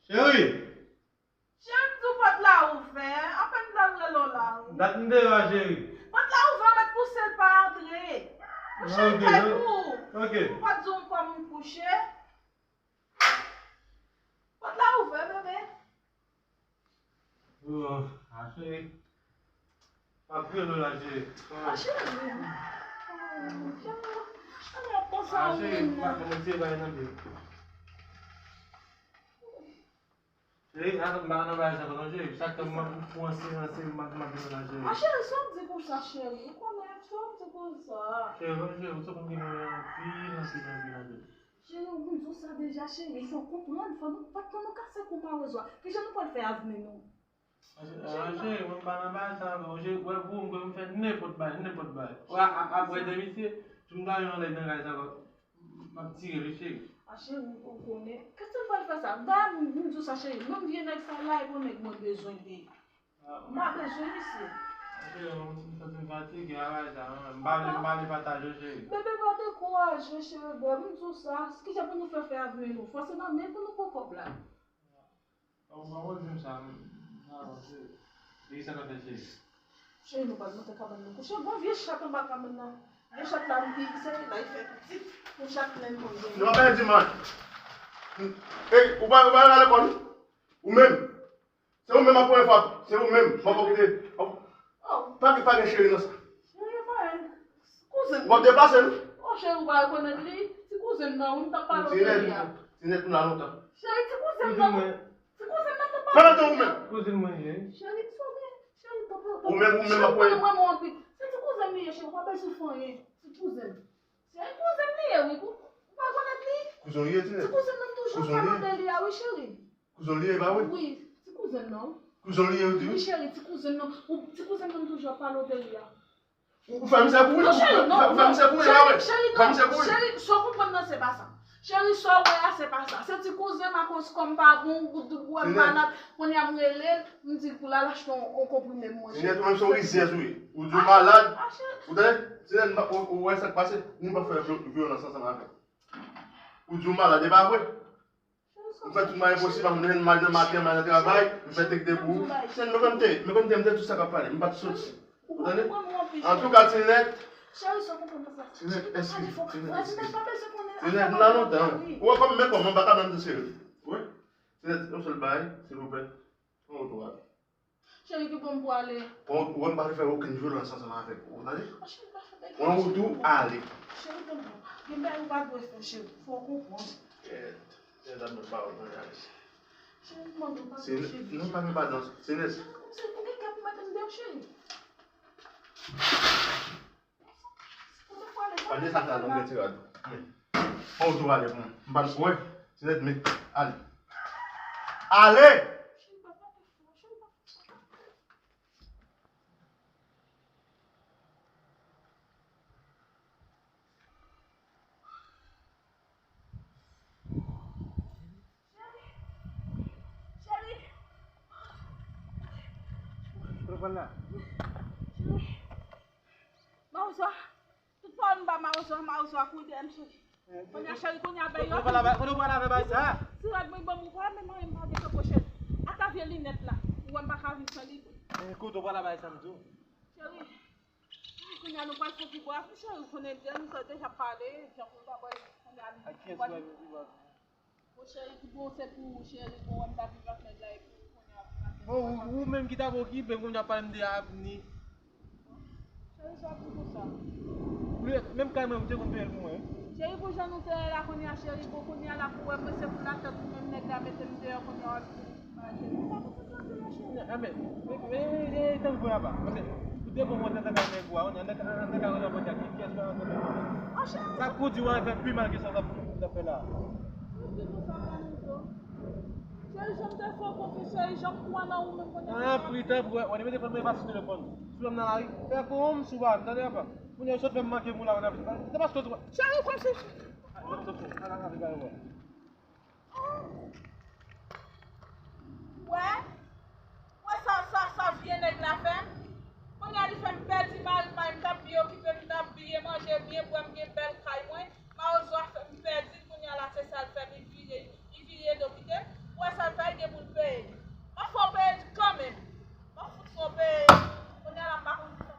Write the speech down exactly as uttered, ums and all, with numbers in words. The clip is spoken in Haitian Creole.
Cheri! Cheri, m di w pòt la ouvè, apèn m t al rele w la, wi. Dat m deyò a, cheri. Pòt la ouvè, mèt pouse l pa antre. Kouche l kay pou ou. Ok. M pa t di w kòman m kouche. Pòt la ouvè, bebe. Oh, a cheri. M ap rele w la, cheri. A cheri. Cheri, an ap konsa ou menm nan. Cheri, m pa konn se bagay nan pye. Cheri, a, m pa nan bagay sa, non, cheri. Chak tan m ap pran seri, seri, m ap, m ap vin la, cheri. A cheri, sa w di konsa, cheri? Ou konnen, sa w di konsa? Cheri, non, cheri, ou se konn gen mwen anpil, anpil, anpil, anpil. Cheri, ou konn di w sa deja, cheri. Fò w konprann, fò nou pa t konn nou kase kou malèz la. Kijan nou pral fè avni nou? A cheri, mwen pa nan bagay sa ankò. Cheri, wè pou ou, m kwè m fè nenpòt bagay, nenpòt bagay. Wè, a, a, apre de misye, si m ta yon anlè nan kay sa ankò, m ap tire wi, cheri. A cheri, ou konnen. Kèt sa l pral fè sa? Dayè, m, m di w sa, cheri. Menm vye nèg sa la, e pou nèg mwen bezwen li. M pa bezwen misye. Cheri, m santi m fatige avè sa, m pa vle, m pa vle pataje, cheri. Bebe, pa dekouraje, cheri, bebe, m di w sa. Kijan pou nou fè fè avni nou? Fò se nan men pou nou pran kòb la. Ou pa wè menm sa, m, m, cheri. E kisa n ap fè, cheri? Cheri, nou pral monte kabann nou kouche. Gon vye chat anba kabann nan. Vye chat la, m di, se li la, li fè pitit pou chat menm pou l vini. Nou pa pèdi, man. Ey, ou pa, ou pa al lekòl? Ou menm? Se ou menm ak premye fwa, se ou menm, mwen fòk te. Pa, pa gen cheri nan sa. Cheri pa anyen. Kouzen. W ap deplase l? Oh, cheri, ou pa rekonèt li? Ti kouzen nan, wi, m t ap pale w de li a. Tinèt, nou la lontan. Cheri, ti kouzen nan. Ti kouzen nan, m t ap pale w de li a. Fè lontan ou menm. Kouzen mwen ye. Cheri, ti kouzen, cheri, t ap pale w. Ou menm, ou menm ap wè. Mwen, mwen, mwen, anpil. Se ti kouzen li ye, cheri, w pa bezwen fè anyen. Ti kouzen. Cheri, kouzen li ye, wi. Ou, ou pa rekonèt li? Kouzen li ye, Tinèt. Ti kouzen nan, m toujou ap pale w de li a, wi, cheri. Kouzen li ye, pa vre? Wi, ti kouzen nan. Kouzen li ye, ou di? Wi, cheri, ti kouzen nan. Ou, ti kouzen nan, m toujou ap pale w de li a. Ou, ou fè misye pou li? Non, cheri, non, ou fè misye pou li, pa vre? Cheri, non, cheri, sa w konprann nan, se pa sa. Cheri, sa w wè a, se pa sa. Se ti kouzen m, akoz kò m pa bon, ou, ou wè m malad, kounye a m rele l, m di l pou l al achte yon, yon konprime pou mwen, cheri. Tinèt, ou menm se yon rizyèz ou ye. Ou di w malad, ou tande? Tinèt, ou, ou wè sa k pase, nou pa fè vyo-, vyolans ansanm avè w. Ou di w malad, e pa vre? M fè tout mwayen posib, m jwenn maj nan maten, maj nan travay, m fè tekte pou ou. Se nou konn te, nou konn te, m te tout sa k ap pale, m pa t soti. Ou tande? Antouka, Tinèt. Tinèt, eskize, Tinèt, eskize. Tinèt, m la lontan. Ou wè kòm, men kòm, m pa ka menm di serye. Wi. Tinèt, yon sèl bagay, silvouplè. Pran wout ou ale. Cheri, ki bò m pou ale? Pran wout ou, m pa vle fè okenn vyolans ansanm avèk ou, ou tande? Pran wout ou, ale. Cheri, tanpri. Gen bagay ou pa dwe fè, cheri. Fò w konprann. Kèt. Kèt, ap met pawòl mwen ale. Cheri, m mande w padon, cheri. Non, pa gen padon. Tinèt. Cheri, kòmsi ou gen kè pou mete m deyò, cheri. Pale sa, sa, non, gen ti rad. Fò w tou ale pou mwen. M pa t kwè. Tinèt, men, ale. Ale! Cheri! Cheri! Kote w pral la? Cheri! Mawozo a! Tout pawòl m ba Mawozo a, Mawozo a kouri dèyè m, cheri. Kounye a, cheri, kounye a, bay yo. Kote w pral avè, kote w pral avè bay sa? Ti rad mwen ban m ou pa menm anyen m pa gen tankou cheri. Ata vye linèt la. Ou wè m pa ka viv san li. Kote w pral avè bay sa m di w? Cheri. Kounye a nou pral fè pi bwa, cheri, ou konnen dèyè nou sa deja pale, jan pou l pa pale, kounye a li. Ak kiyès ou pral fè pi bwa? Bon, cheri, ki bon, se pou ou, cheri, bon, wè m ta viv ak nèg la, epi kounye a, ou vin ak nèg la. Bon, ou, ou menm ki t ap okipe, kounye a pale m de avni. Cheri, sa pou konsa. Menm kay mwen, ou te konn peye l pou mwen, wi. Cheri, pou jan nou te ye la, kounye a, cheri, bon, kounye a la, pou wè, mwen, se pou lakèt ou menm, nèg la mete m deyò, kounye a, w ap di. Anben, e, e, e, tann pou apa. Anben, ou te bon mwen antanke nèg ou a, antanke, antanke antanke nèg ou a, ki, kiyès ou antanke nèg ou? Sa k pou di w a fè pi mal ke sa w t ap, w t ap fè la a. Cheri, jan m te fè w konfyans, cheri, jan m kwè nan ou menm kounye a. Tanpri, tanpri, wè, wè, mete fon mwen pa sou telefòn. Si w wè m nan lari, fè kòm si w pa wè m, tande apa. Kounye a, sot fè m manke moun la, se paske w. Cheri, kòmsi. Ala, ala, ala, ala, ala.